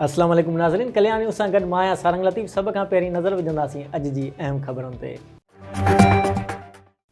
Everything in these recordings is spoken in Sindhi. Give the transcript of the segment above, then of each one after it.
اسلام عليڪم ناظرين ڪلياڻ نيوز سان گڏ مان آهيان سارنگ لطيف سڀ کان پهرين نظر وجهنداسين اڄ جي اهم خبرن تي.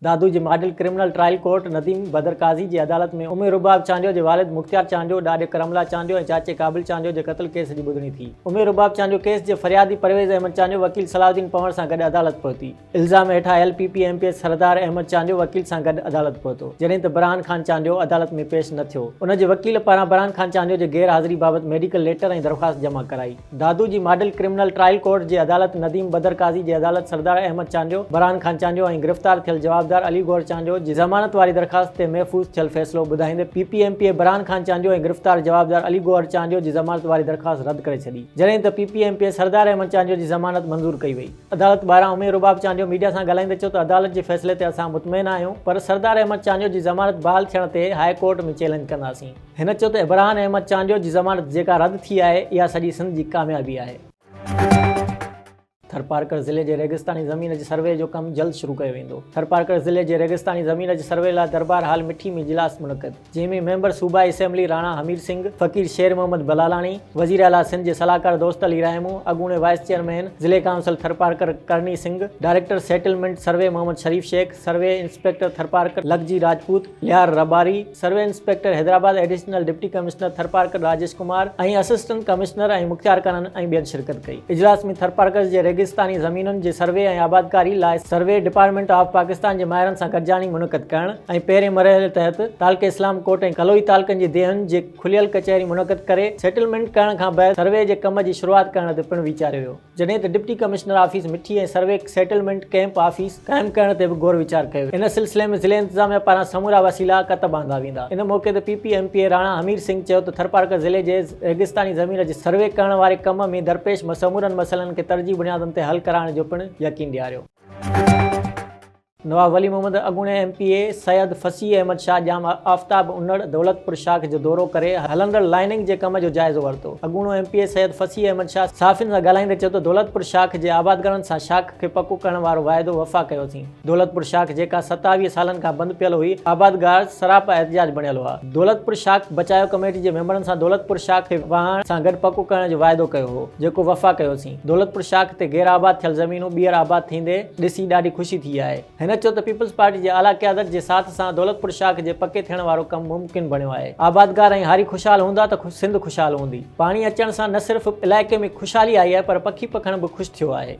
دادو جي model criminal trial court Nadeem Badar Qazi جي عدالت ۾ ام رباب چانڊيو جي والد مختيار چانڊيو، ڏاڏي ڪرملا چانڊيو ۽ چاچي قابل چانڊيو جي قتل ڪيس جي ٻڌڻي ٿي. ام رباب چانڊيو ڪيس جي فريادي پرويز احمد چانڊيو وڪيل صلاح الدين پنهور سان گڏ عدالت پهتي. الزام هيٺ آيل P P M P S Sardar Ahmed Chandio وڪيل سان گڏ عدالت پهتو، جڏهن ته برهان خان چانڊيو عدالت ۾ پيش نه ٿيو. ان جي وڪيل پاران برهان خان چانڊيو جي غير حاضري بابت ميڊيڪل ليٽر ۽ درخواست جمع ڪرائي. دادو جي ماڊل ڪرمنل ٽرائل ڪورٽ جي عدالت نديم بدر قاضي جي عدالت سردار احمد چانڊيو، برهان خان چانڊيو ۽ گرفتار ٿيل جوابدار علي گوهر چانڊيو جي ضمانت واري درخواست تي محفوظ ٿيل فيصلو ٻڌائيندي P P M P A Burhan Khan Chandio ۽ گرفتار جوابدار علي گوهر چانڊيو جي ضمانت واري درخواست رد ڪري ڇڏي، جڏهن ته P P M P A Sardar Ahmed Chandio جي ضمانت منظور ڪئي وئي. عدالت ٻاهران امير رباب چانڊيو ميڊيا سان ڳالهائيندي چيو ته عدالت جي فيصلي تي اسان مطمئن آهيون پر سردار احمد چانڊيو جي ضمانت بحال ٿيڻ تي هاء ڪورٽ ۾ چئلينج ڪنداسين. هن چيو ته ابراهن احمد چانڊيو جي ضمانت جيڪا رد ٿي آهي اها سڄي سنڌ جي ڪاميابي آهي. ٿرپارڪر ضلعي جي ريگستاني زمين جي سروي جو ڪم جلد شروع ڪيو ويندو. ٿرپارڪر ضلعي جي ريگستاني زمين جي سروي لاء دربار هال مٺي ۾ اجلاس منعقد. جنهن ۾ ميمبر صوبائي اسيمبلي راڻا همير سنگهه، فقير شير محمد بلالاڻي، وزير اعليٰ سنڌ جي صلاحڪار دوست علي راهمون، اڳوڻي وائيس چيئرمين ضلعي council Tharparkar Karni Singh, director settlement survey Muhammad Sharif Shaikh, survey inspector Tharparkar Lakhji Rajput, Liyar Rabari, survey inspector Hyderabad additional deputy commissioner Tharparkar Rajesh Kumar ۽ assistant commissioner ۽ مختيارڪارن ۽ ٻين شرڪت ڪئي. اجلاس ۾ ٿرپارڪر جي ريگستاني زمينن جي سروي ۽ آبادڪاري لاء سروي ڊپارٽمينٽ آف پاڪستان جي ماهرن سان گڏجاڻي منعقد ڪرڻ ۽ پهرين مرحلي تحت تعلقي اسلام ڪوٽ ۽ ڪلوئي تعلقن جي ديهن جي کليل ڪچهري منعقد ڪري سيٽلمينٽ ڪرڻ کان بعد سروي جي ڪم جي شروعات ڪرڻ تي پڻ ويچاريو ويو. جڏهن ته ڊپٽي ڪمشنر آفيس مٺي ۽ سروي سيٽلمينٽ ڪئمپ آفيس قائم ڪرڻ تي به غور ويچار ڪيو ويو. ان سلسلي ۾ ضلعي انتظاميا پاران سمورا وسيلا ڪتب آندا ويندا. ان موقعي تي P P M P A Rana Hamir Singh چيو ته ٿرپارڪر ضلعي جي ريگستاني زمين جي سروي ڪرڻ واري ڪم ۾ درپيش سمورن مسئلن کي ترجيح بنيادن تي حل ڪرائڻ جو پڻ يقين ڏياريو. نواب ولي محمد اڳوڻي M P A Syed Fasih Ahmed Shah Jam Aftab Unar Daulatpur شاخ جو دورو ڪري هلندڙ لائننگ جي ڪم جو جائزو ورتو. اڳوڻو M P A Syed Fasih Ahmed Shah صحافين سان ڳالهائيندي چيو ته دولتپور شاخ جي آبادگارن سان شاخ کي پڪو ڪرڻ وارو واعدو وفا ڪيوسين. دولتپور شاخ جيڪا 27 سالن کان بند پيل هئي آبادگار سراپا احتجاج بڻيل هئا. دولتپور شاخ بچايو ڪميٽي جي ميمبرن سان دولتپور شاخ کي واهڻ سان گڏ پڪو ڪرڻ جو واعدو ڪيو هو جيڪو وفا ڪيوسين. دولتپور شاخ تي غير آباد ٿيل زمينون ٻيهر آباد ٿيندي ڏسي ڏاڍي خوشي ٿي آهي. هن چيو ته پيپلز پارٽي جي اعليٰ قيادت جي ساٿ سان دولتپور شاخ جي پڪي ٿيڻ وارو ڪم ممڪن بڻيو آهي. آبادگار ۽ هاري خوشحال هوندا ته سنڌ خوشحال هوندي. پاڻي اچڻ سان نه صرف علائقي ۾ خوشحالي آئي آهي پر پکي پکڻ به خوش ٿيو آهي.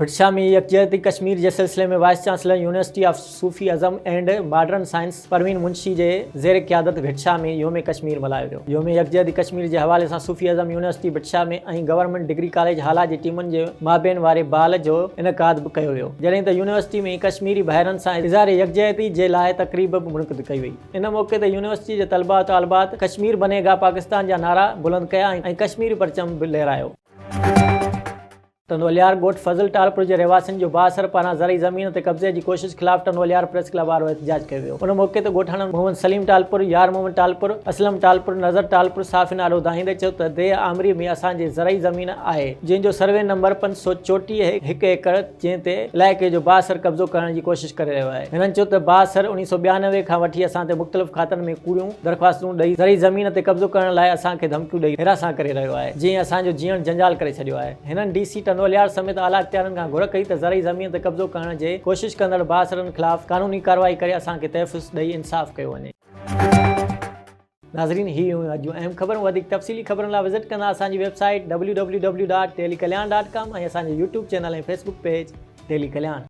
ڀٽ شاهه ۾ يڪجهتي ڪشمير جي سلسلي ۾ vice chancellor university of Sufism and modern science Parveen Munshi جي زير قيادت ڀٽ شاهه ۾ يوم ڪشمير ملهايو ويو. يوم يڪجهتي ڪشمير جي حوالي سان Sufism university Bhit Shah ۾ ۽ government degree college Hala جي ٽيمن جي مابين واري بال جو انعقاد به ڪيو ويو جڏهن ته يونيورسٽي ۾ ڪشميري ڀائرن سان اظهار يڪجهتي جي لاء تقريب به منعقد ڪئي وئي. ان موقعي تي يونيورسٽي جي طلباء و طالبات ڪشمير بني گا پاڪستان جا نعرا بلند ڪيا ۽ ڪشميري پرچم به لهرايو. ٽنڊو الهيار ڳوٺ فضل ٽالپر جي رهواسين جو بااثر پاران زرعي زمين تي قبضي جي ڪوشش خلاف ٽنڊو الهيار پريس ڪلب وارو احتجاج ڪيو ويو ان موقعي تي ڳوٺاڻن محمد سليم ٽالپر، يار محمد ٽالپر، اسلم ٽالپر، نظر ٽالپر صحافين آڏو دانهيندي چيو ته ديهه آمري ۾ اسان جي زرعي زمين آهي جنهن جو سروي نمبر 534 هڪ ايڪڙ جنهن تي علائقي جو بااثر قبضو ڪرڻ جي ڪوشش ڪري رهيو آهي. هنن چيو ته بااثر 1992 کان وٺي اسان تي مختلف کاتن ۾ ڪوڙيون درخواستون ڏئي زرعي زمين تي قبضو ڪرڻ لاء اسان کي ڌمڪيون ڏئي هراسان ڪري رهيو آهي جنهن اسان جو جيئڻ جنجال ڪري ڇڏيو آهي. هنن ڊي سي ٽنڊوالهيار سميت اعليٰ اختيارين کان گهر ڪئي ته زرعي زمين تي قبضو ڪرڻ جي ڪوشش ڪندڙ بااثرن خلاف قانوني ڪارروائي ڪري اسان کي تحفظ ڏئي انصاف ڪيو وڃي. ناظرين هي هيون اڄ جون اهم خبرون وڌيڪ تفصيلي خبرن لاء وزٽ ڪندا اسان جي web site www.dailykalyan.com ۽ اسان جو YouTube channel ۽ Facebook page daily Kalyan.